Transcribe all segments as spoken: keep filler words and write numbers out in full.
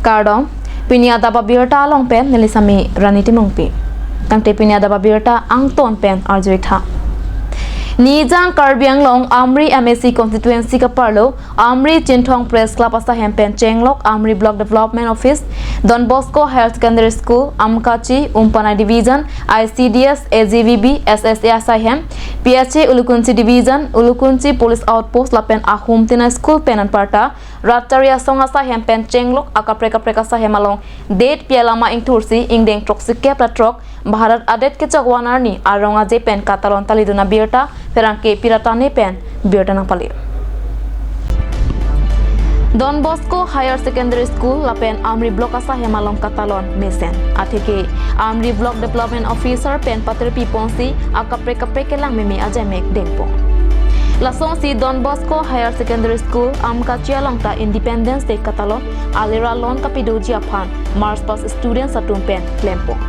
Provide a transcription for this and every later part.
Kardom, pini adap abirta along pen neli Sami Rani Timungpi. Tangte pini adap abirta angton pen arjuitha. Nijang Karbi Anglong Amri M A C constituency kaparlo Amri Chinthong Press Club asahem pen chenglok Amri Block Development Office, Don Bosco Higher Secondary School, Amkachi, Umpanai Division, I C D S, A G V B, S S A asahem, P H A Ulukunchi Division, Ulukunchi Police Outpost lapen ahum tina school pen anparta, rat chari asong asahem pen chenglok akaprek kaprek asahem along det pi alama ingthursi ingdeng throksi kep ra throk Bharat adet kechok van arni arong aje pen katalon talidun abirta pherangke Pirata Ne pen birta nangpale. Don Bosco Higher Secondary School lapen Amri Block asahem along katalon mesen. Atheke Amri Block Development Officer pen patirpi ponsi akaprek kaprek kelang meme ajemek dengpon. Lasonsi Don Bosco Higher Secondary School Amkachi along ta Independence Day katalon alera lon kapidoji aphan March Past students atum pen klempon.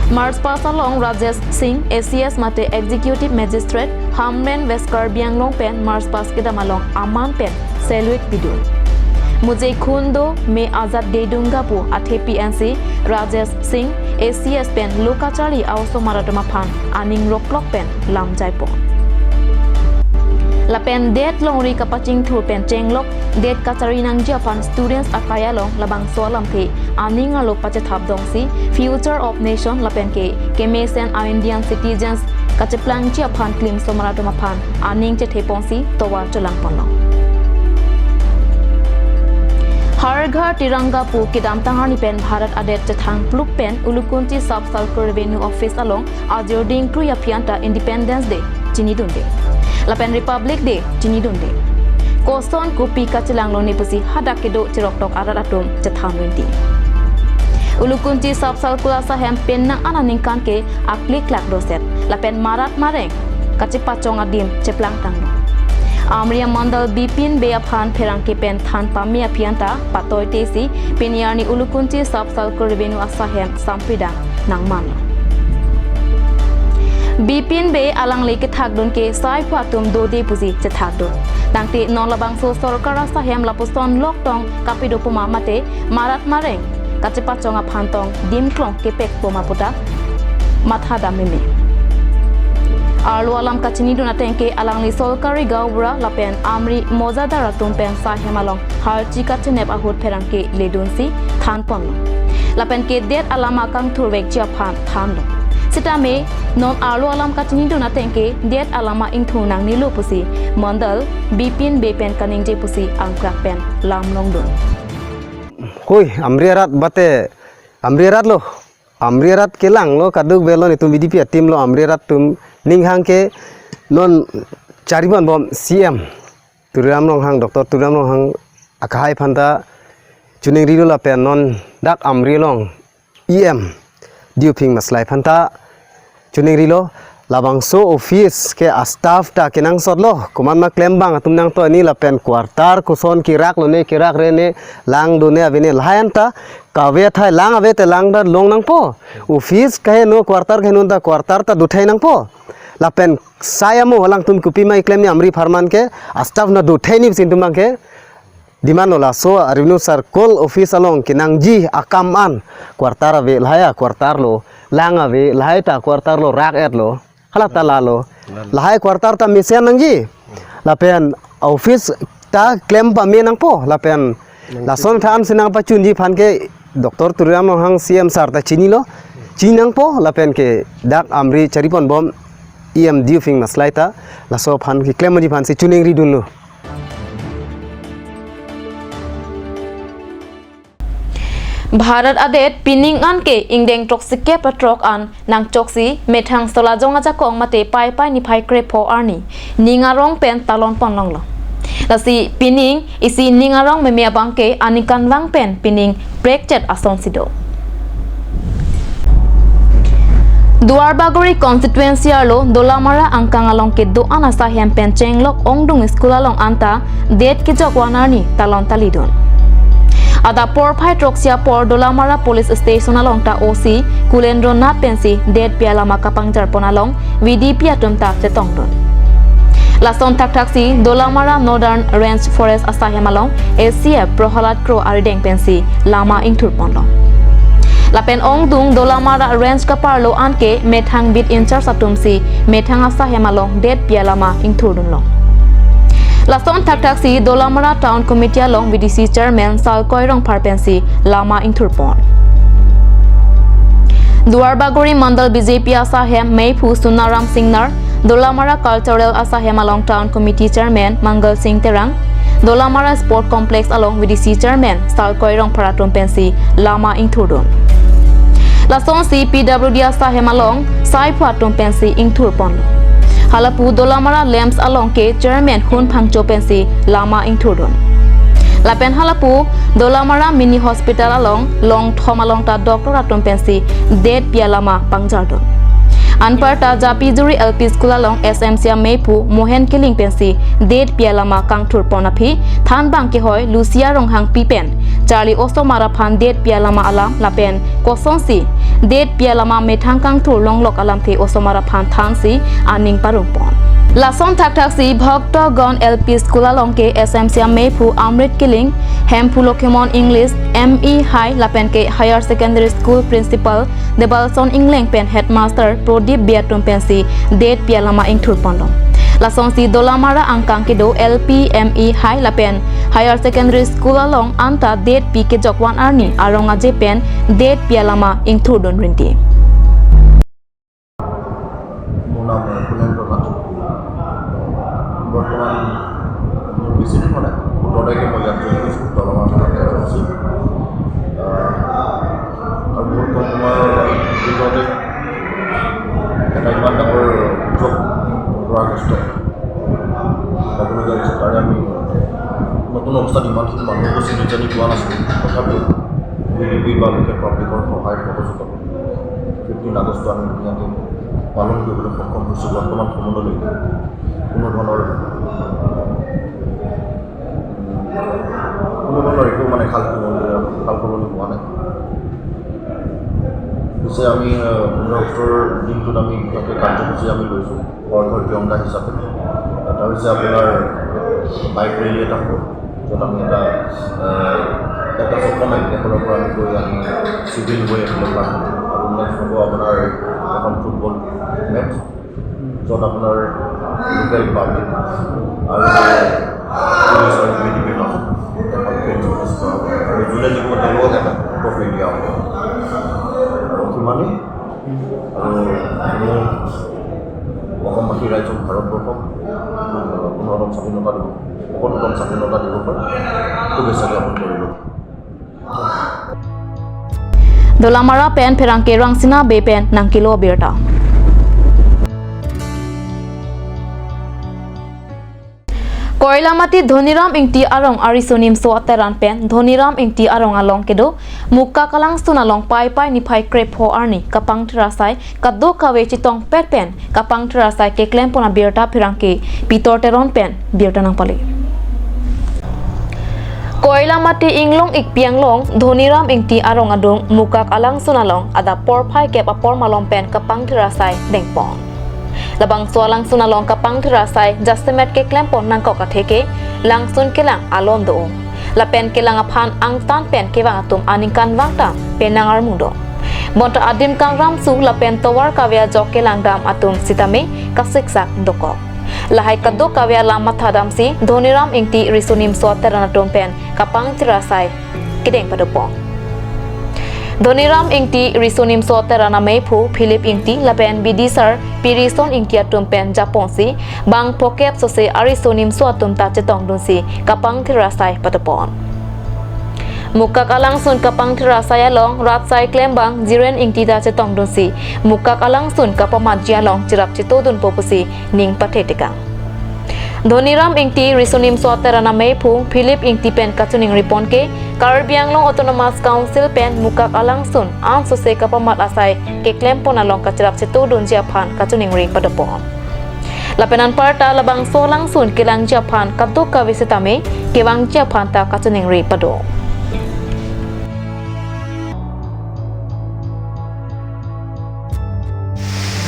March Past along Rajesh Singh, A C S mate Executive Magistrate, Hamren West Karbi Anglong pen March Past kedam along aman pen salute pidun. Mujhe khoon do, main azadi dunga pu athepi ansi Rajesh Singh, A C S pen lo kacharli a-osomar atum aphan aning roklok pen lam jaipon. Lapen det longri kapachingthur pen chenglok det kacharli nangji aphan students akai along labangso alamthe aning arlo pachethap dongsi Future of Nation lapen ke kemesen a-Indian citizens kacheplangji aphan klim osomar atum aphan aning chethe ponsi tovar chelangponlo. Har Ghar Tiranga pu kedamtang arni pen Bharat adet chethang pluk pen Ulukunchi Sub Circle Revenue Office along ajir dingkrui aphi anta Independence Day chinidunde lapen Republic Day chinidunde. Koson kopi kachelanglone pusi hadak kedo cheroktok arat atum chethan rinti. Ulukunchi Sub Circle asahem pen nang aningkan ke akliklak doset lapen marat mareng kachepachong adim cheplangtanglo. Amri amandal Bipin Bey aphan pherangke pen than pame aphi anta patoi tesi pini arni Ulukunchi Sub Circle Revenue asahem sampridang nangmanlo. Bipin Bey alangli kethakdun ke sai phu atum dode pusi chethakdun. Tangte non labangso sorkar asahem lapuson loktong kapido puma mate marat mareng kachepachong aphan tong dim klong kepek puma puta matha dam meme. Arlo alam kachinidun ateng ke alangli sorkari gaonbura lapen Amri mojadar atum pen sahem along harchi kachenep ahut pherangke ledunsi thanponlo. Lapen ke det alama kangthurvekji aphan thanlo. Sitame non arlo alam kachinidun ateng ke det alama ingthur nangnelo pusi mandal Bipin Bey pen kaningje pusi angkrak pen lam longdun. Hoi, Amri arat bate, Amri arat lo, Amri arat kelanglo, kadokave lo, netum B D P a-team lo, Amri arat atum ninghang ke non chariponbom C M Tuliram Ronghang, Doctor Tuliram Ronghang akahai aphanta chuningrilo lapen non dak Amri along E M Diuphing Maslai aphanta chuningrilo. Labangso office ke a-staff ta kenangsotlo, komatma klembang atum nangtoi ni lapen quarter koson kerak lone kerak rene langdunne avene lahai anta kave athai lang ave te lang ta long nangpo. Office kaheno quarter kaheno ta quarter ta dothai nangpo. Lapen sai amo alangtum kopima keklem ni Amri apharman ke a-staff na dothai ni sintum abang ke demand lo laso a-revenue circle office along kenangji akam an quarter ave lahai a-quarter lo, lang ave lahai ta quarter lo rak-et lo, hala ta lalo. Lahai quarter ta mesen nangji. Lapen office ta klem pame nangpo lapen lason than sinang pachunji aphan ke Doctor Tuliram Ronghang C M sir ta chinilo, chini nangpo lapen ke dak Amri chariponbom E M Diuphing Maslai ta laso aphan keklemji aphansi chuningridunlo. Bharat adet pining an ke ingdeng throksi kep ra throk an nangchoksi methang Solajong ajakong mate Paipai niphai krepho arni ning arong pen talonponlonglo. Lasi pining isi ning arong meme abang ke aningkan vang pen pining prekchet asonsi do. Duarbagori constituency arlo Dolamara angkang along kedo-an asahem pen chenglok ongdung school along anta det kejok van arni talon talidun. Adap porphai throksi apor Dolamara police station along ta O C Kulendro Nath pensi det pi alama kapangjarpon along V D P atum ta chetongdun. Lason thakthaksi Dolamara Northern Range Forest asahem along A C F Prohalad Kro arideng pensi lama ingthurponlo. Lapen ongdung Dolamara Range kaparlo anke methang beat in-charge atumsi methang asahem along detpi alama ingthurdunlo. Lason thakthaksi Dolamara Town Committee along V D C Chairman Salkoi Rongphar pensi lama ingthurpon. Duarbagori Mandal B J P asahem meiphu Sunaram Singnar, Dolamara Cultural asahem along Town Committee Chairman Mangal Singh Terang, Dolamara Sport Complex along V D C Chairman Salkoi Rongphar atum pensi lama ingthurdun. Lasonsi P W D asahem along saiphu atum pensi ingthurpon. Halapu Dolamara Lamps along ke Chairman Hun Phangcho pensi lama ingthurdun. Lapen halapu Dolamara Mini Hospital along longthom along ta doctor atum pensi detpi alama pangjardun. Anparta Japijuri L P School along S M C ameiphu Mohen Killing pensi detpi alama kangthurpon aphi thanbang kehoi Lucia Ronghangpi pen Charli osomar aphan detpi alama alam lapen kosonsi detpi alama methang kangthur longlok alamthe osomar aphan thansi aning parongpon. Lason thakthaksi Bhaktagon L P School along ke S M C ameiphu Amrit Killing, Hemphu Lokhimon English M E High lapen ke Higher Secondary School Principal Debalson Ingleng pen Headmaster Prodip Bey atum pensi detpi alama ingthurponlo. Lasonsi Dolamara angkang kedo L P M E High lapen Higher Secondary School along anta detpi kejok van arni arong aje pen detpi alama ingthurdun rinti. মোৰ নাম কুলেন প্ৰধান। বৰ্তমান মোৰ বেছি দিন হোৱা নাই, সোতৰ তাৰিখে মই ইয়াত জইন কৰিছোঁ, দলঙৰ থানাত জইন কৰিছোঁ। আহ, আৰু বহুত কম সময়ৰ ভিতৰতে এটা ইমান ডাঙৰ জব কৰা কষ্ট পাবলগীয়া হৈছে। তাৰে আমি নতুন অৱস্থাত ইমানখিনি মানুহ উপস্থিত হৈছে আমি পোৱা নাছিলোঁ। তথাপিও ভি ডি পি বা লোকেল পাব্লিকৰ সহায় সহযোগত ফিফটিন আগষ্ট আমি ধুনীয়াকৈ পালন কৰিবলৈ সক্ষম হৈছোঁ। বৰ্তমান সময়লৈকে কোনো ধৰণৰ, কোনো ধৰণৰ একো মানে সাল সলনি, সাল সলনি হোৱা নাই। পিছে আমি, আহ, পোন্ধৰ আগষ্টৰ দিনটোত আমি বিশেষকৈ কাৰ্যসূচী আমি লৈছোঁ ঘৰ ঘৰ তিৰংগা হিচাপে। এটা হৈছে আপোনাৰ বাইক ৰেলী এটা হ'ব, য'ত আমি এটা, আহ, এটা ছশ মাইল এফালৰ পৰা আমি গৈ আমি চিভিল হৈ এফালে পাম। আৰু নেক্সট হ'ব আপোনাৰ এখন ফুটবল মেচ, য'ত আপোনাৰ লোকেল পাব্লিক আৰু পুলিচ আৰু ভি ডি পিৰ মাজত এখন ফ্ৰেণ্ডশ্বিপ মেচ কৰা হ'ব। আৰু যোনে জিকিব তেওঁলোকক এটা ট্ৰফি দিয়া হ'ব। আৰু সিমানেই। আৰু মোৰ অসমবাসী ৰাইজক, ভাৰতবৰ্ষক, পুনৰতম স্বাধীনতা দিৱস, শততম স্বাধীনতা দিৱসৰ শুভেচ্ছা জ্ঞাপন কৰিলোঁ। Dolamara pen pherangke Rangsina Bey pen nangkelo abirta. Koilamati Dhoniram Ingti arong ariso nimso ateran pen Dhoniram Ingti arong along kedo Mukak Alangsun along Paipai niphai krepho arni kapangthir asai kadokave chetongpet pen kapangthir asai keklempon abirta pherangke Pitor Teron pen birta nangpale. Koilamati Inglong Ikpi anglong Dhoniram Ingti arong adung Mukak Alangsun along adap porphai kep apor malom pen kapangthir asai dengpon. Labangso alangsun along kapangthir asai jasemet keklempon nangkok atheke langsun kelang alon do-ong. Lapen kelang aphan angtan pen kevang atum aningkanvang ta penang armung do. Bonta adim kangram su lapen tovar kave ajok kelang dam atum sitame kasiksak dokok. Lahai kadokave alam mathadamsi Dhoniram Ingti riso nimso ateran atum pen kapangthir asai kedeng padopon. Dhoniram Ingti riso nimso ateran ameiphu Philip Ingti lapen bidisar Pirison Ingti atum pen japonsi bang phokep sose ariso nimso atum ta chetongdunsi kapangthir asai padopon. Mukak Alangsun kapangthir asai along rat sai klembang Jiren Ingti ta chetongdunsi Mukak Alangsun kapamatji along cherap chetodunpo pusi ning pathe tekang. Dhoniram Ingti riso nimso ateran ameiphu Philip Ingti pen kachiningripon ke Karbi Anglong Autonomous Council pen Mukak Alangsun ansose kapamat asai keklempon along kacherap chetodunji aphan kachiningri padopon. Lapen anparta labangso alangsun kelangji aphan kadokave sitame kevangji aphan ta kachiningri pado.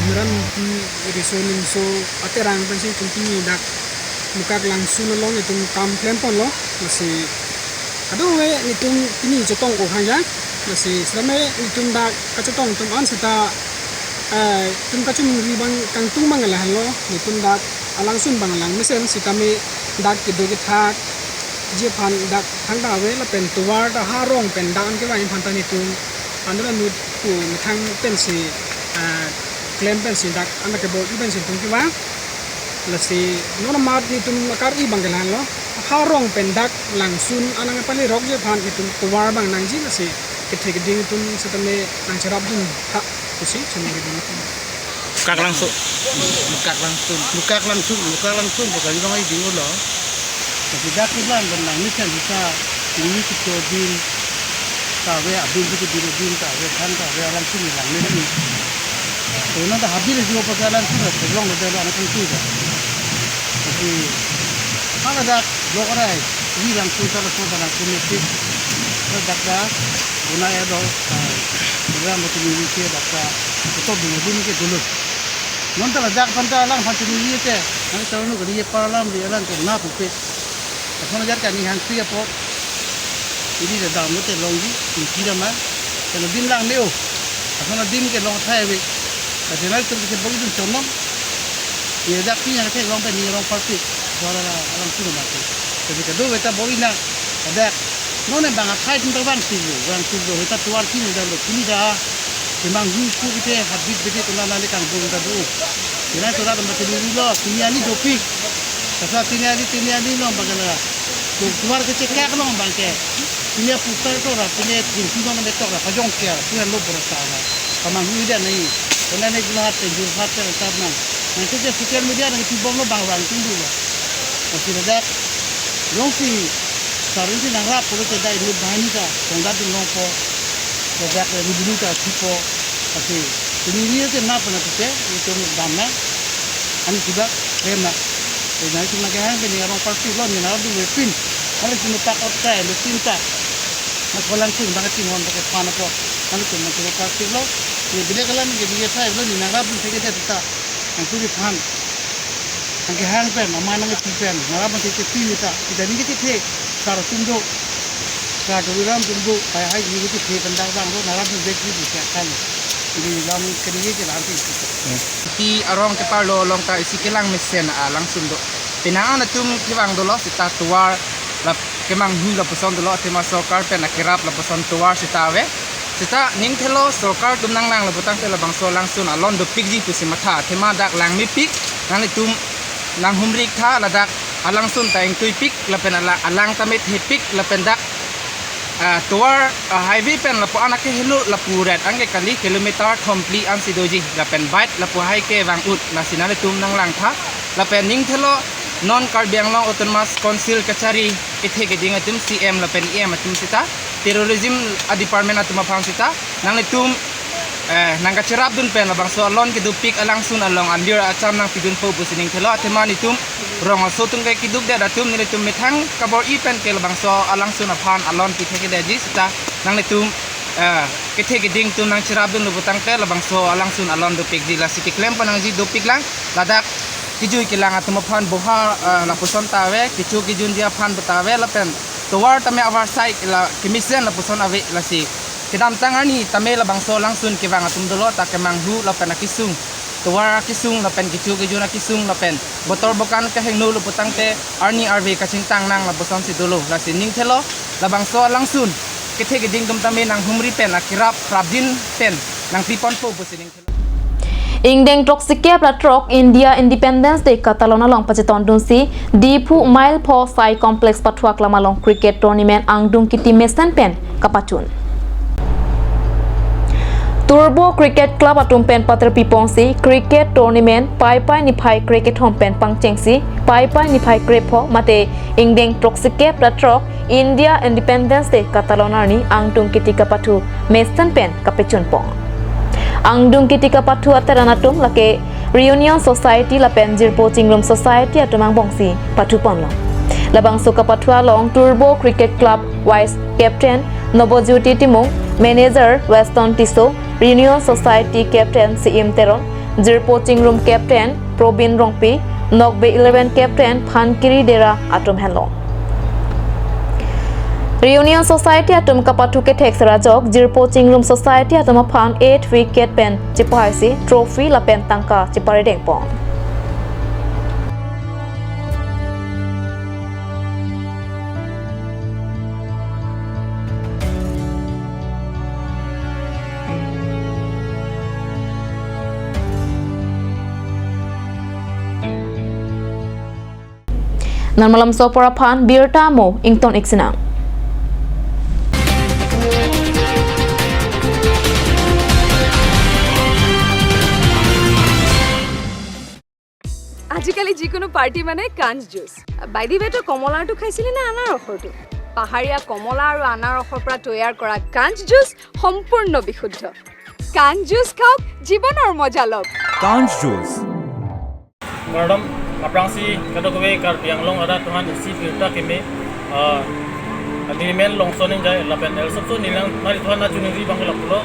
Dhoniram Ingti Riso nimso aterang pensi itum pini dak Mukak Langsun along itum kam klemponlo. Lasi kadokave itum pini chetong ko haya. Lasi sitame itum dak kachetong atum an seta, eh, itum kachumri abang kangtung abang lahenlo. Itum dak alangsun abang lang mesen sitame dak kedo kethakji aphan dak thangta ave lapen tovar ta ha rong pen dak an kevang aphan ta itum anur anut pu methang pensi, ah, klem pensi dak an kebor-i pensi itum kevang. Lasi non amat itum akar-i abang ke lahenlo. Ha rong pen dak Langsun an nangpalerokji aphan itum tovar abang nangji, lasi kethe keding itum sitame nangcherapdun tha pusi chumri dun. Mukak Langsun. Mukak Langsun. Mukak Langsun. Mukak Langsun. Bukan orang ini dulu lo. Tapi dak iban dan langni kan bisa ini kita bin, tawe abin itu bin bin tawe kan tawe Langsun ni langni bin. Karena dah habis juga pakai Langsun lah, sebelum ada anak itu dah. Tapi kalau dak blok orai, ini Langsun kalau semua Langsun itu, kalau dak dah guna ya dong, program betul ini ke dak dah, betul dulu ini ke dulu. Non ta ladak aphan ta alang aphan chini ye te. Nang ta nu kali ye par alam ri alang ke na pupe. Aphan jar kani hang kri apot. Ili da dam te longji, ni kira ma. Kena dim lang neo. Aphan dim ke long thai ve. Ka jenal tum ke bagi dun chonong. Ye dak pi yang ke long pe ni rong parti. Wala alang tu ma te. Tapi kedo ve ta bori na. Dak. Non ne bang athai tum ta bang tu, bang tu heta tuar kini da lo kini da. Kemanghu pu kite habit bete kena nali kangbong ta do. Kena tora tempat tini lo, tini ani dopik. Kasa tini ani, tini ani lo bagala. Tu tuar ke chekak lo bangke. Tini pusar tora, tini tingsi lo betok la, pajong kia, tu lo berasa la. Kemanghu ida nai. Kena nai gula hat, jur hat, tar nang. Nang ke social media nang tibom lo bang bang tinggi lo. Masih ledak. Long si, sarung si nangrap, kalau tidak ini bahani ka, tongdat dun longpo. Ledak, ini dulu ka, sipo. Tapi, ini ini aja na pernah tu ke, itu dam na. Ani sudah, rem na. Jadi, nanti cuma kehang, ini orang parti lo, ini narap dulu pin. Kalau cuma tak out kai, lo pin tak. Mas Langsun, bang tin hon, pakai pan apa. Kalau cuma cuma parti lo, ini bila kalau ini dia saya lo, ini narap dulu saya kita. Nang turi pan. Nang kehang pen, ama nang pi pen, nara bang ke pi ni ta, kita ni ke the, sar tum do, sar do ram tum do, hai hai ni ke the pen dak bang do, nara bang bek ni bisa kan. Ini lam ke ni ke lam pi. Ti arong ke parlo long ta isi kelang mesen a Langsun do. Penang an atum kevang dolo seta tovar la kemanghu lapuson dolo athema sorkar pen akerap lapuson tovar seta ave. Seta ning thelo sorkar atum nanglang lapu tangte labangso Langsun alon dopikji pusi matha athema dak langmepik nanglitum nanghumri tha ladak alangsun ta ingtuipik lapen ala-, alang ta methepik lapen dak, ah, tovar, ah, highway pen lapu-an akehelo lapu ret anke kali kilometer thom phli ansi doji lapen bike lapu hai kevang ut lasi nanglitum nanglang tha lapen ning thelo non Karbi Anglong Autonomous Council kachari kethe keding atum C M lapen E M atum seta terrorism a department atum aphan seta nanglitum, eh, nangkacherapdun pen labangso alon kedopik alangsun along alir acham nangpidunpo pusi ning thelo athema nelitum rong aso atum ke keduk det atum nelitum methang kabor-i pen ke labangso alangsun aphan alon pithe kedetji seta nanglitum, eh, kethe keding atum nangcherapdun lapu tangte labangso alangsun alon dopikji lasi keklem panangji dopik lang ladak kejui kelang atum aphan boha, eh, lapuson ta ave kecho kejunji aphan ta ave lapen tovar tame avarsai la kemesen lapuson ave lasi kedamtang arni tame labangso alangsun kevang atum dolo ta kemanghu lapen akesung tovar akesung lapen kecho kejun akesung lapen botor bokan kehingno lapu tangte arni arve kachingtang nang lapuson si dolo lasi ning thelo labangso alangsun kethe keding atum tame nanghumri pen akerap prapjin pen nangpiponpo pusi ning thelo. Ingdeng throksi kep ra throk India Independence Day katalon along pachetongdunsi Diphu Mile Pho Sai Complex pathuak lam along cricket tournament angdung kiti mesen pen kapachun. Turbo Cricket Club atum pen paterpi ponsi cricket tournament Paipai niphai krekethom pen pangchengsi Paipai niphai krepho mate ingdeng throksi kep ra throk India Independence Day katalon arni angdung kiti kapathu mesen pen kapachunpon. Angdung kiti kapathu ateran atum lake Reunion Society lapen Jirpo Chingrum Society atum angbongsi pathuponlo. Labangso kapathu along Turbo Cricket Club Vice Captain Nobojyoti Timung, Manager Weston Tisso, Reunion Society Captain Siim Teron, Jirpo Chingrum captain Probin Rongpi, Nokbe eleven captain Phankiri Dera atum henlo. Reunion Society atum kapathu kethek sera ajok, Jirpo Chingrum Society atum aphan eight wicket pen chepahaisi trophy lapen tangka cheparidengpon. Non malomso apor aphan birta mo ington-ik sinang. আজিকালি যিকোনো পাৰ্টি মানে কাঞ্চ juice. By the ৱে, তই কমলাৰটো খাইছিলি নে আনাৰসৰটো? পাহাৰীয়া কমলা আৰু আনাৰসৰ পৰা তৈয়াৰ কৰা কাঞ্চ জুচ সম্পূৰ্ণ বিশুদ্ধ। কাঞ্চ জুচ খাওক, জীৱনৰ মজা লওক। Kanj Juice. Kardom, aphrangsi kadokave Karbi Anglong arat atum aphan isi birta keme, ah, neli men Longson Engjai lapen asapso neli nanglitum aphan nangchoningri abang ke lapulo,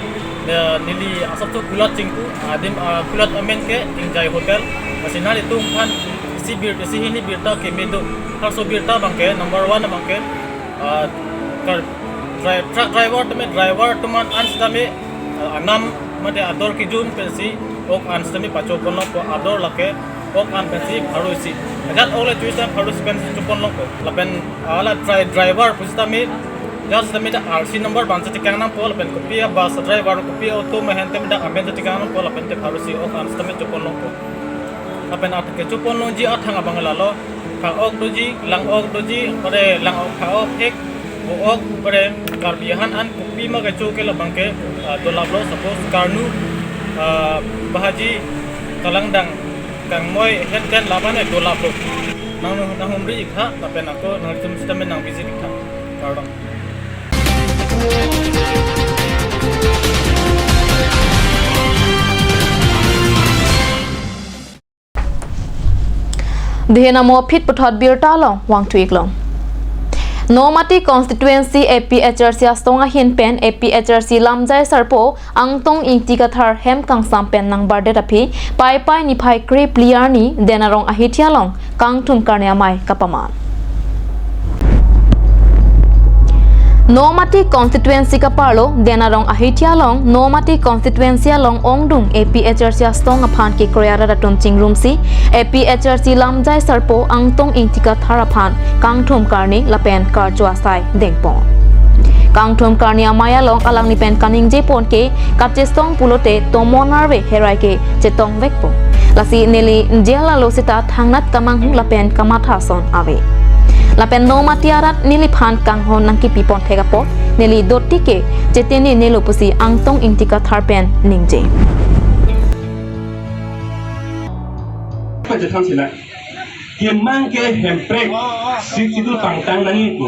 eh, neli asapso kulat chingpu, adim, ah, kulat amen ke Engjai Hotel. Lasi nanglitum aphan isi bir, isi hini birta keme do. Halaso birta abang ke, number one abang ke, ah, kar, dri-, truck driver tame, driver atum an sitame, ah, anam mate ador kejun pensi ok an sitame pachoponlongpo, ador lake ok an pensi pharo isi. Ajat ok le choisi tame pharo isi pensi choponlongpo. Lapen, ah, la dri-, driver pusitame, ajat sitame ta R C number abang si tekang nangpo, lapen kopi a bus driver, kopi auto ma hen tame dak amen si tekang nangpo, lapen te pharo isi ok an sitame choponlongpo. Lapen at kechoponlongji athang abang lalo, pha-ok doji, lang-ok doji, ore lang-ok, pha-ok, hek, vo-ok, ore Karbi ahan an kopima kecho ke labang ke, ah, dolaplo, suppose karnu, ah, bahaji, kalangdang, kangmoi, het ten laban e dolaplo. Nang, nanghumri-ik tha, lapen ako nangtum sitame nang visit-ik tha. Kardom. Dehen amo aphi puthot birta along vangthu-ik long. Nomati constituency A P H L C astong ahin pen A P H L C lamjai sarpo Angtong Ingti Kathar hem kangsam pen nangbardet aphi Paipai niphai kre phli arni Den Arong ahithi along kangthum karne amei kapaman. Nomati constituency kaparlo Den Arong ahithi along Nomati constituency along ongdung A P H L C astong aphan kekroi arat atum chingrumsi A P H L C lamjai sarpo Angtong Ingti Kathar aphan kangthum karne lapen karcho asai dengpon. Kangthum karne amei along alangli pen kaningjepon ke kachesong pulote tomon arve herai ke chetongvekpo. Lasi neli jela lo seta thangnat kamanghu lapen kamatha ason ave. Lapen Nomati arat neliphan kanghon nangkipipon thek apot neli doti ke chetene nelo pusi Angtong Ingti Kathar pen ningje. Pajathan sila. Kemang ke Hemprek, Sixth Schedule pangtang nangji pu.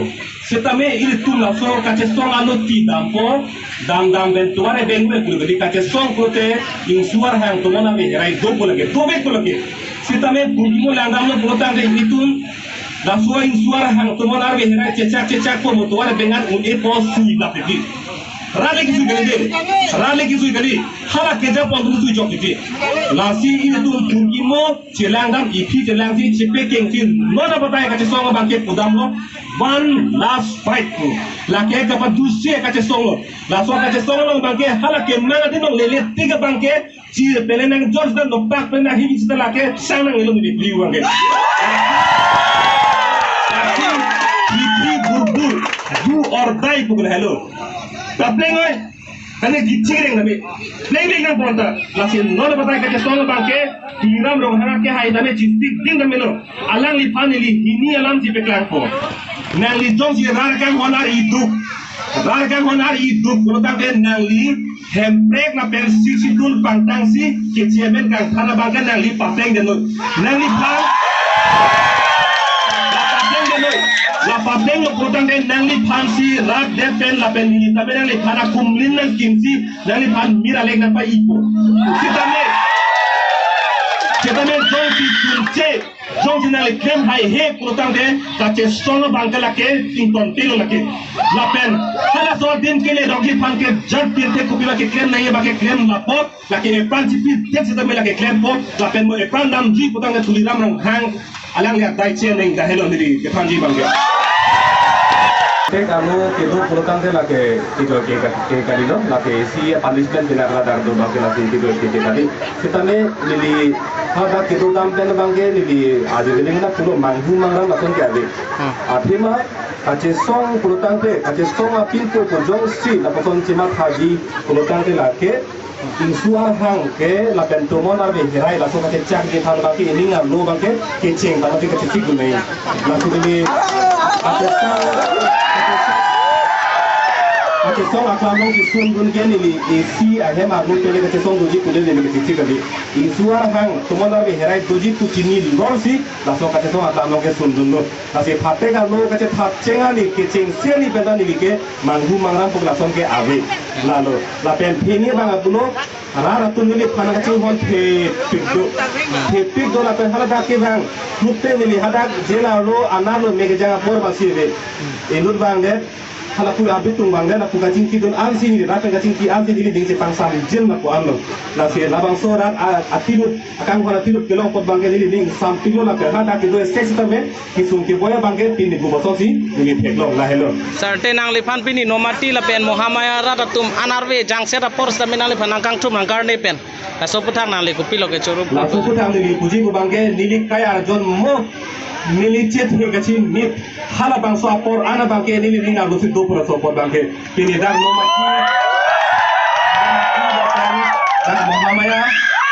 Sitame ilitum laso kachesong alo ti dampo, dam dam pen tovar ebeng pen pulu kali kachesong pulote ingsuar hang tomon arve herai dopo lake, dovekpo lake. Sitame purkimo langdamlo pulotangte ilitum laso ingsuar hang tomon arve herai chechak chechakpo mo tovar ebeng an un-epo sui lap lagi. Rale kisui kali de, rale kisui kali. Hala kejapon tu sui chok titi. Lasi ilitum purkimo chelangdam iphi chelangsi chepekengsi non abatai kachesong abang ke pudamlo. One last fight pu. Lake kapaduse kachesong lo. Laso kachesong lo abang ke hala kemang adi nonglele tik abang ke chir pele nangjon sita nopak pele nanghibi sita lake sang nang ilung di beli abang ke. Iphi burbur do or die pu kena helo. Kapleng oi. Kane gichireng kami. Pleng pleng nangponta. Lasi non abatai kachesong abang ke Tuliram Ronghang ke hai tame chistik ding tame lo. Alangliphan neli hini alam si peklangpo. Nangli jongsi rar kanghon ar-i duk. Rar kanghon ar-i duk pulotangte nangli Hemprek lapen Sixth Schedule pangtangsi kechemen kangthar abang ke nangli papleng denoi. Nangliphan la papleng denoi. La paplenglo pulotangte nangliphansi rat det pen lapen neli tame nangliphan akumlin nangkimsi nangliphan mir alek nangpa-ipo. Sitame, Setame jongsi chunche, jongsi nangli klem haihe pulotangte kachesong abang ke lake chington telo lake. Lapen halaso adim kele rokji aphan ke jat pirthe kopi abang ke klem nangji abang ke klem lapot, lake epran chipi det setame lake klempot, lapen mo epran damji pulotangte Tuliram Ronghang alangli adai che neng dahelo neli kethanji abang ke. Thek anu kedo pulotangte lake kedo ke ke kalilo, lake isi punishment pina kala dar do abang ke lake kedo ke ke kali. Setame neli hadak kedo dam pen abang ke neli ajo neli na pulo manghu mangram lason ke ave. Hmm. Athema kachesong pulotangte, kachesong apin ko ko jongsi lapuson chemathaji pulotangte lake Ingsu Arhang ke lapen Tomon Arve Herai laso kachechakji aphan abang ke ining arlo abang ke kecheng abang ke kachechik dunai. Laso neli kachesong, kachesong aklam along kesung dun ke neli isi ahem arlo pele kachesong doji pule neli kachechik kali. Ingsu Arhang, Tomon Arve Herai doji pu chini lorsi laso kachesong aklam along kesung dunlo. Lasi phatek arlo kachethat cheng ani kechengse ani penta neli ke manghu mangram pu lason ke ave. Lalo lapen phini abang apulo, rat atum neliphan kachinghon thepik do. Thepik do lapen haladak ke abang, mukte neli hadak jail arlo anerlo me kejang apor abang si ave. Inut abang det, hala pu abitung abang det, lapu kachingki dun ansi neli, rat kachingki ansi neli ding chepangsam jail lapu anlo. Lasi labangso rat a-, atilut, akanghon atilut kelong apot abang ke neli ning sampiklo lapen hadak kedo stage setame kesung keboi abang ke pini gu bosok si neli theklong lahelo. Sir, te nangliphan pini Nomati lapen Mahamaya rat atum anerve jangset apor setame nangliphan nangkangthum nangkarne pen laso aputhak nangli kopilo kechorup? Laso aputhak neli puji pu abang ke neli kai arjon mo, neli chethe kachimit, halabangso apor an abang ke neli ning arlo si do pu laso apor abang ke. Pini dak Nomati, dak Mahamaya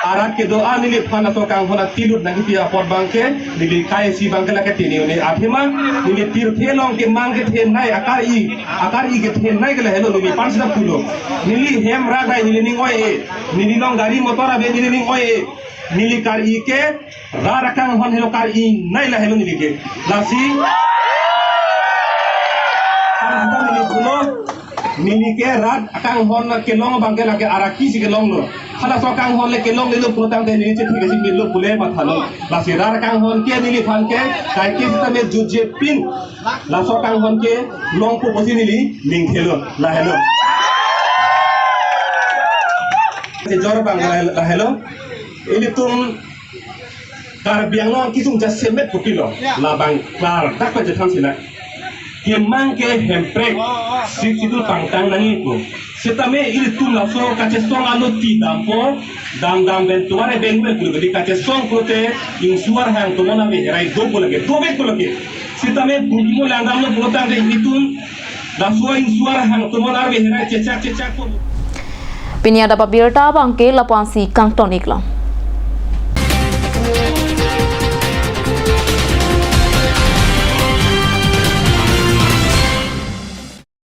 arat kedo an neliphan laso kanghon atilut nangkipi apot abang ke neli kai isi abang ke lake tini uni athema neli pirthe along kemang kethenei akar-i, akar-i kethenei ke lahelo neli pansida pulo. Neli hem rak dai neli ning oi-e, neli along gari motor ave neli ning oi-e, neli kar-i ke rat akanghon helo kar-inei lahelo neli ke. Lasi pansida neli pulo, neli ke rat akanghon kelong abang ke lake araki si kelonglo. Halaso akanghon le kelonglelo pulotangte neli chethe kachimit lo pule mathalo. Lasi rat akanghon ke neliphan ke kaike setame jutje pin laso akanghon kelongpo pusi neli ning thelo lahelo. Kejor abang lahelo. Ilitum Karbi Anglong kisung jasemet kopilo, labang klardak pajathan sila. Kemang ke Hemprek Sixth Schedule pangtang nangji pu. Setame ilitum laso kachesong alo ti dampo, dam dam pen tuare bengbe kuli beli kachesong pulote Ingsu Arhang, Tomon Arve Herai do pu lake, do bek pu lake. Setame bukimo langdamlo pulotangte ilitum laso Ingsu Arhang, Tomon Arve Herai chechak chechak pu. Pini adap abirta abang ke lapu-an si kangton iklo.